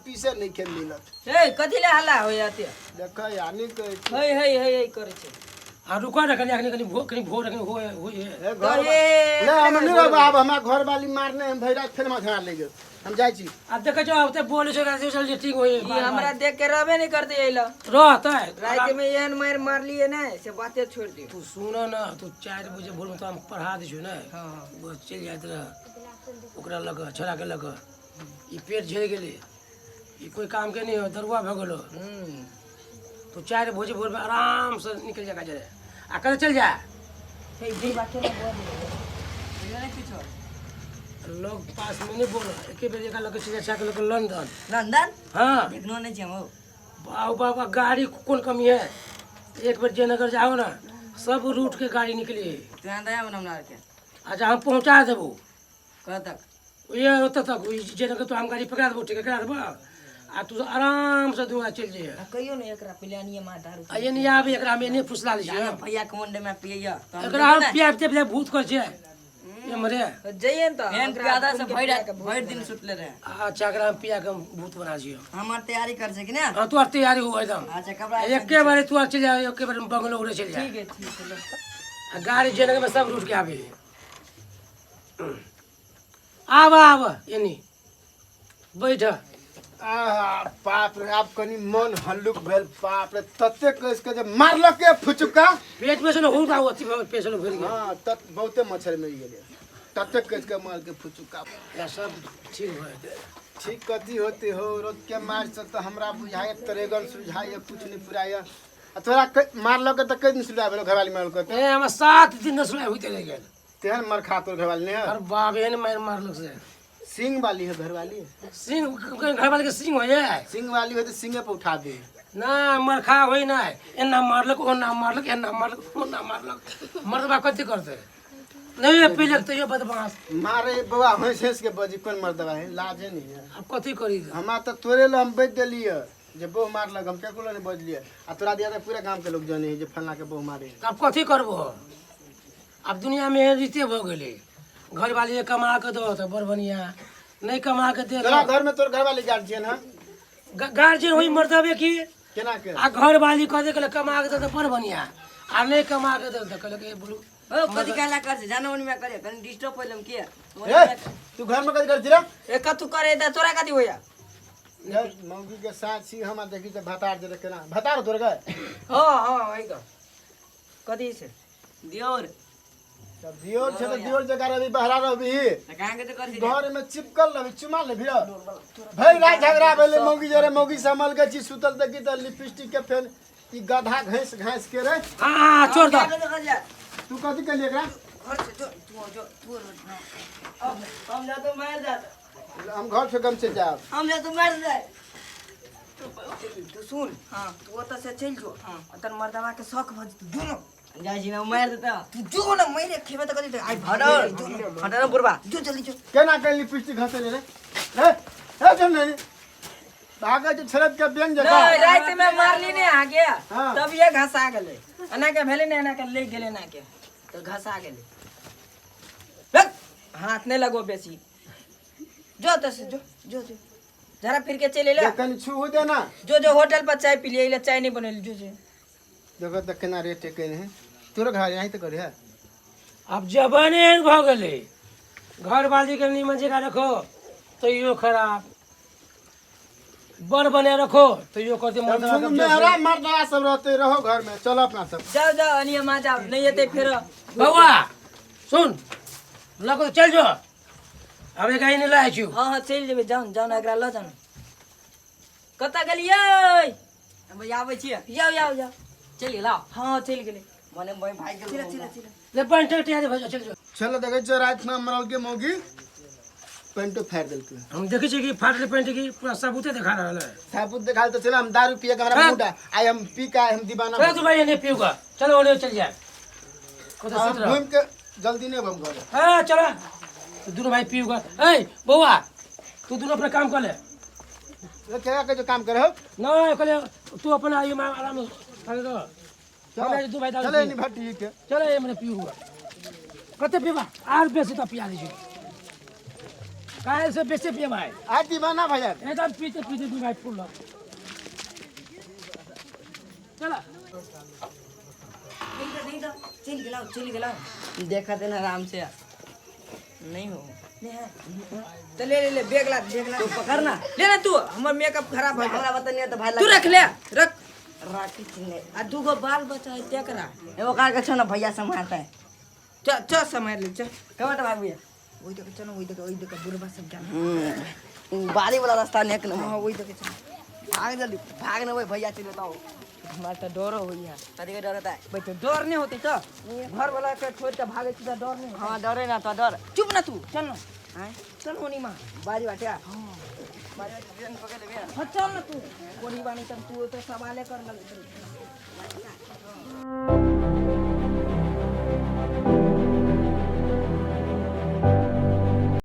पीसे नहीं के मिलत। हे, कथी ले हल्ला होय अते? देख यानी के हे हे हे हे करै छै। आ रुको ना कनी, अखनी कनी भोर, कनी भोर अखनी होय होय है। हे घर तो हे ले हम नहीं रहब आब, हमरा घर वाली मारने हम भैरा फेर माथा ले गेल, हम जाइ छी। आ देखै छौ आब ते बोले छौ राति चल ठीक होय। ई हमरा देख के रहबे नहीं करते अइला। रहतै। राति में एहन मारि मारलिए ने से बाते छोड़ दियो। तू सुन ना, तू 4 बजे भोर में तो हम पढ़ा दै छौ ने। हाँ। बस चलि जाइत रह ओकरा लग, छोड़ा के लग। ई पेट झेल गेलै, ई कोई काम के नहीं हो, दरुआ भऽ गेलो। तू 4 बजे भोर में आराम से निकल जा जरे आ कल चल जा। हे बुढ़बा केना बजै? नहीं किछो। लोग पास में नहीं बोल, एके बेर एकरा लग चल जा, के लग लंदन। लंदन? हाँ। देखनो नहीं छी हम। बाबू बाबा गाड़ी कोन कमी है, एक बेर जयनगर जाओ ना सब रूट के गाड़ी निकली। तू दया में हमरा के। अच्छा हम पहुंचा देबो। कहाँ तक? ये ओतऽ तक, ओइ जयनगर तो हम गाड़ी पकड़ा देबो, ठीक करा देबो आ तू आराम से दुआ चलि जइहे। आ कहियो ने एकरा पिलानिए मा दारू। आ एने आबे, एकरा हम एने फुसला लै छियै। भैया के मुंडे में पियैया। एकरा हम पिया पिया भूत कर छियै एमरे। जइए ने तऽ एहन ओकरा प्यादा से खून के भरि पिया के भूत भरि बना। दिन सुतले रहे। अच्छा एकरा हम पिया के भूत बना दियो। हमर तैयारी कर छै कि ना? हाँ तोहर तैयारी हो एकदम। अच्छा कपड़ा एके बार तू चल जा, एके बार बंगलोर चल जा। ठीक है ठीक है। आ गाड़ी जयनगर में सब रूट के आबे। आब आब एनी बैठ। आहा बाप रे, आब कनी मन हल्लुक भेल। बाप रे तते कस के जे मारलक के फुचुका पेट में से न हुनका अथी भऽ पेट से भरि गेल। हाँ तत बहुते मच्छर मरि गेलै, तते कस के मार के फुचुका। या सब ठीक भऽ जेतै। ठीक कथी होते हो, रोज के मार से तो हमरा बुझाए तरेगन सुझाए कुछ नहीं पुराए। आ तोरा मारलक तऽ कै दिन सुझाए भेलो घरवाली मारलक? ए हमरा 7 दिन न सुझाए होइते रहि गेल। तेहन मरखा तोर घरवाली नहीं है? अरे बाप एहन मारि मारलक से। सिंह वाली है घरवाली? सिंह घरवाली के सिंह हो जाए। सिंह वाली हो तो सिंहे पर उठा दे। ना मरखा होई ना, एना मारलक ओना मारलक एना मारलक ओना मारलक, मर्दबा कथी करतै? नहीं पीलक तो यो बदमाश मारे बौआ हंस हंस के बजी कोन मर्दबा है, लाजे नहीं है। अब कथी करी? हमरा तो तोरे ला हम बच देलिए जे बहु मारलक, हम केकरो नहीं बजलिए। आ तोरा दिया तो पूरा गांव के लोग जाने है जे फलना के बहु मारे। अब कथी करबो? अब दुनिया में एहन रीते भऽ गेलै, घरवाली कमा के दो तऽ बड़ बढ़िया, नहीं कमा के दे तोरा घर में तोर घरवाली गार्जियन है? गार्जियन होई मर्दबे की केना के? आ घरवाली कह दे कहलक कमा के दे तऽ बड़ बढ़िया, आ नहीं कमा के दे तऽ कहलक ए बोलू। ओ कथी कहला कर छै जानो में करे कनी डिस्टर्ब होइलम के? ए तू घर में कथी कर छी रे? ए कथू करे त तोरा कथी होया? मौगी के साथ छी हम, देखी त भतार दे केना भतार तोर गए। हां हां वही तो कथी छै दियोर। तब दियोर छै त दियोर जगह रवि बहरा रवि त कहाँ के त कर छी घर में चिपकल रवि चुमा ले भिड़ भई रात झगड़ा भेले मौगी जरे मौगी संभल के छी सुतल देखी त लिपस्टिक के फेन ई गधा घैस घैस के रे। हां छोड़ दो। तू कथी कहली एकरा? घर से जो तू जो तू हम जा तो मार जा, हम घर से गम से जाब, हम जा तो मार जाए। तू सुन, हां तू ओतऽ से चलि जो, हां तन मर्दवा के शौक भ जेतौ, जो न जाइ छी ना मार देता। तू जो न मारे खेबे त कथी त आई हटो हटो न बुढ़बा, जो जल्दी जो। केना के लिपस्टिक घसले रे? रे हे जन रे भागे जे छरप के बेंग जका। नहीं रात में मारली ने आगे हाँ। तब ये घसा गेलै, एना के भेलै ने, एना के ले गेलै ना के तो घसा गेलै। लग, हाथ नहीं लगो बेसी, जो तो से जो जो जो जरा फिर के चले ले। कनी छू दे ना। जो जो होटल पर चाय पी लिए, चाय नहीं बनैली जो जो। देखो त केना रेट केने है तोरो घर यहीं त करे है। अब जबाने एहन भऽ गेलै, घरवाली के नीमन जगह रखो तैयो खराब, बड़ बने रखो तैयो कहते मर्दवा के मेहरा मर्दवा सब रहते रहो घर में, चलो अपना सब जाओ जाओ अनिया माँ जाओ, नहीं एते फेर। बौआ सुन लगो चल जो, अब एक नहीं लाए छु। हाँ हाँ चलि जेबै, जाउ जाउ ने एकरा लऽ जाउ ने। कतऽ गेलियै? हम आबै छियै। जाउ जाउ जाउ चलि गेलौ? हाँ चलि गेलै। मने भाई भाग गेल। चल चल चल ले पैंट तैयारी भऽ जाओ, चल जो। चलो देखै छियै राति में मरल के मौगी पेंटो फाड़ि देलकै। हम देखै छियै कि फाटल पैंट की पूरा सबूते देखा रहल है। सबूत देखा तो चलो हम दारू पिए के हमरा हाँ। मूड आइ हम पी के आइ हम दीवाना। चल तू भाई नहीं पीऊगा, चलो ओने चल जाए। कतऽ हम सुत रह। घूम के जल्दी नहीं हम घर। हाँ चलो तू दोनों भाई पीऊगा। ए बौआ तू दोनों अपना काम कर ले। ए, क्या के जो काम करे हो? ना कर ले तू अपना आइयो मां आराम से कर दो। चल दू भाई दारू चले पी। नहीं भट्टी के। चले ये मैंने पीऊगा। कते पीबा? आर बेसी तो पिया दै छी। काहे से बेसी पिए भाई। आ दीवाना भैया। एकदम पीते पीते दिमाग फूल। चला। नहीं तो चल गेला, चल गेला। देखा देना आराम से। नहीं हो। नहीं है। तो ले ले ले बैग ला, बैग ला। तू पकड़ ना। ले ना तू, हमर मेकअप खराब हो हमरा बतनिया तो भाई तू रख ले, रख। राखी चिन्ह। आ दूगो बाल बचा है तेकरा। एगो का के छो ना भैया संभालता है। चल चल संभाल ले चल। कब तो भाग भैया? ओई देख चल, ओई देख, ओई देख बुढ़वा सब जान। बारी वाला रास्ता नहीं एक नंबर। हां ओई देख चल। भाग जल्दी, भाग ना भाई भैया चले बताओ। हमरा तो डर होइया। कथी के डर होता है? भाई तो डर नहीं होते तो घर वाला के छोड़ के भागे छी तो डर नहीं। हाँ डरे ना तो डर। चुप ना तू, चल ना। हैं? चल होनी मां। बारी बाटे आ। बारी बाटे ट्रेन पकड़ लेबे। हाँ चल ना तू। कोनी बानी तब तू तो सवाले कर लग।